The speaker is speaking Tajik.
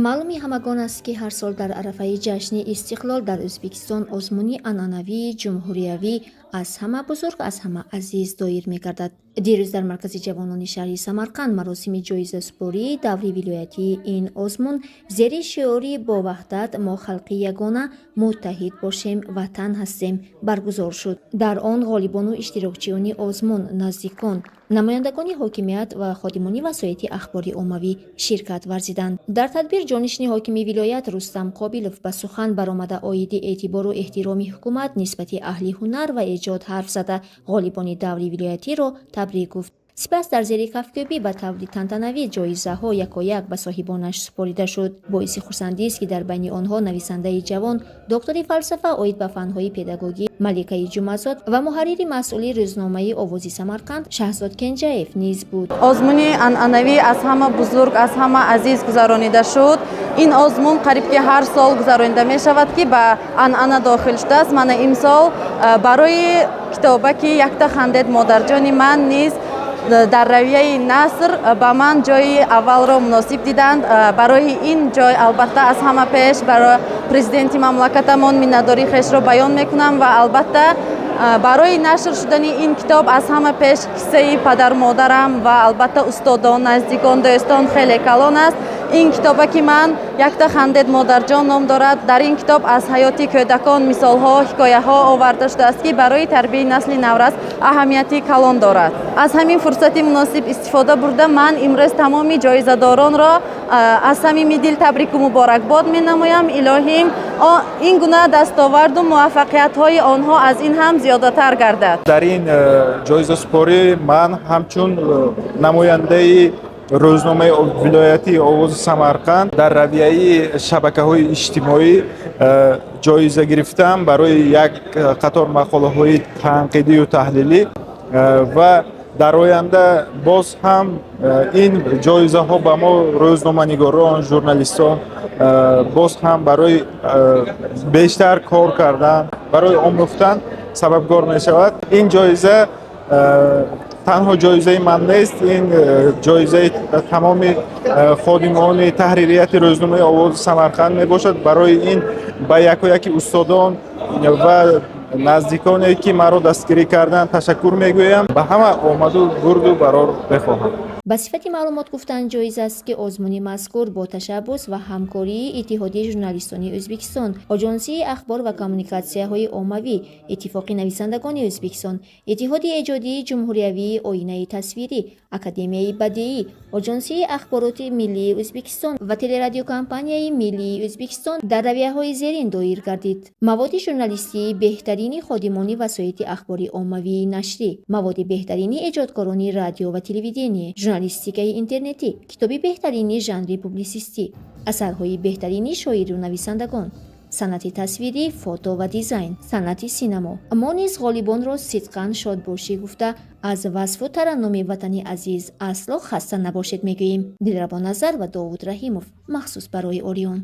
Маълуми ҳамагон аст, ки ҳар сол дар арафаи ҷашни Истиқлол дар Ӯзбекистон озмуни анъанавии ҷумҳуриявӣ «Аз ҳама бузург, аз ҳама азиз» доир мегардад. Дирӯз дар Маркази ҷавонони шаҳри Самарқанд маросими ҷоизасупории даври вилоятии ин озмун зери шиори «Бо ваҳдат мо халқи ягона, муттаҳид бошем, ватан ҳастем» баргузор шуд. Дар он ғолибону иштирокчиёни озмун, наздикон, намояндагони ҳокимият ва ходимони васоити ахбори оммавӣ ширкат варзиданд. Дар тадбир ҷонишини ҳокими вилоят Рустам Қобилов ба сухан баромада, оиди эътибору эҳтироми ҳукумат нисбати аҳли ҳунар ва эҷод ҳарф зада, ғолибони даври вилоятиро табрик гуфт. Сипас дар зери кафкӯбӣ ба таври тантанавӣ ҷоизаҳо якояк ба соҳибонаш супорида шуд. Боиси хурсандист, ки дар байни онҳо нависандаи ҷавон, доктори фалсафа оид ба фанҳои педагогӣ Маликаи Ҷумазод ва муҳаррири масъули рӯзномаи «Овози Самарқанд» Шаҳзод Кенҷаев низ буд. Озмуни анъанавӣ «Аз ҳама бузург, аз ҳама азиз» гузаронида шуд. Ин озмун қариб ки ҳар сол гузаронида мешавад, ки ба анъана дохил шудааст. Мана имсол барои китобаки «Якта хандед, модарҷони ман» низ дар равияи наср ба ман ҷои аввалро муносиб диданд. Барои ин ҷой, албатта, аз ҳама пеш барои президенти мамлакатамон миннатдории хешро баён мекунам ва, албатта, барои нашр шудани ин китоб аз ҳама пеш ҳиссаи падару модарам ва, албатта, устодон, наздикон, дӯстон хеле калон аст. Ин китоба ки ман «Якта хандед, модарҷон» ном дорад. Дар ин китоб аз ҳаёти кӯдакон мисолҳо, ҳикояҳо оварда шудааст, ки барои тарбияи насли наврас аҳамияти калон дорад. Аз ҳамин фурсати муносиб истифода бурда, ман имрӯз тамоми ҷоизадоронро аз самими дил табрику муборакбод менамоям. Илоҳим, ин гуна дастоварду муваффақиятҳои онҳо аз ин ҳам зиёдатар гардад. Дар ин ҷоизасупорӣ ман ҳамчун намояндаи рӯзномаи вилоятии «Овози Самарқанд» дар равияи шабакаҳои иҷтимоӣ ҷоиза гирифтам барои як қатор мақолаҳои танқидию таҳлилӣ ва дар оянда боз ҳам ин ҷоизаҳо ба мо, рӯзноманигорон, журналистон, боз ҳам барои бештар кор кардан, барои омӯхтан сабабгор мешавад. Ин ҷоиза танҳо ҷоизаи ман нест, ин ҷоизаи тамоми ходимони таҳририяти рӯзномаи «Овози Самарқанд» мебошад. Барои ин ба якояки устодон ва наздиконе, ки маро дастгирӣ карданд, ташаккур мегӯям. Ба ҳама омаду бурду барор мехоҳам. Ба сифати маълумот гуфтан ҷоиз аст, ки озмуни мазкур бо ташаббус ва ҳамкории Иттиҳодияи журналистони Ӯзбекистон, Оҷонсии ахбор ва коммуникатсияҳои оммавӣ, Иттифоқи нависандагони Ӯзбекистон, Иттиҳоди эҷодии ҷумҳуриявии оинаи тасвирӣ, Академияи бадеӣ, Оҷонсии ахбороти миллии Ӯзбекистон ва Телерадиокомпанияи миллии Ӯзбекистон дар равияҳои зерин доир гардид: маводи журналистии беҳтарини ходимони васоити ахбори оммавии нашрӣ, маводи беҳтарини эҷодкорони радио ва телевидение, журналистикаи интернетӣ, китоби беҳтарини жанри публисистӣ, асарҳои беҳтарини шоиру нависандагон, санъати тасвирӣ, фото ва дизайн, санъати синамо. Мо низ ғолибонро сидқан шодбошӣ гуфта, аз васфу тараннуми ватани азиз асло хаста набошед мегӯем. Дилрабо Назар ва Довуд Раҳимов, махсус барои «Ориён».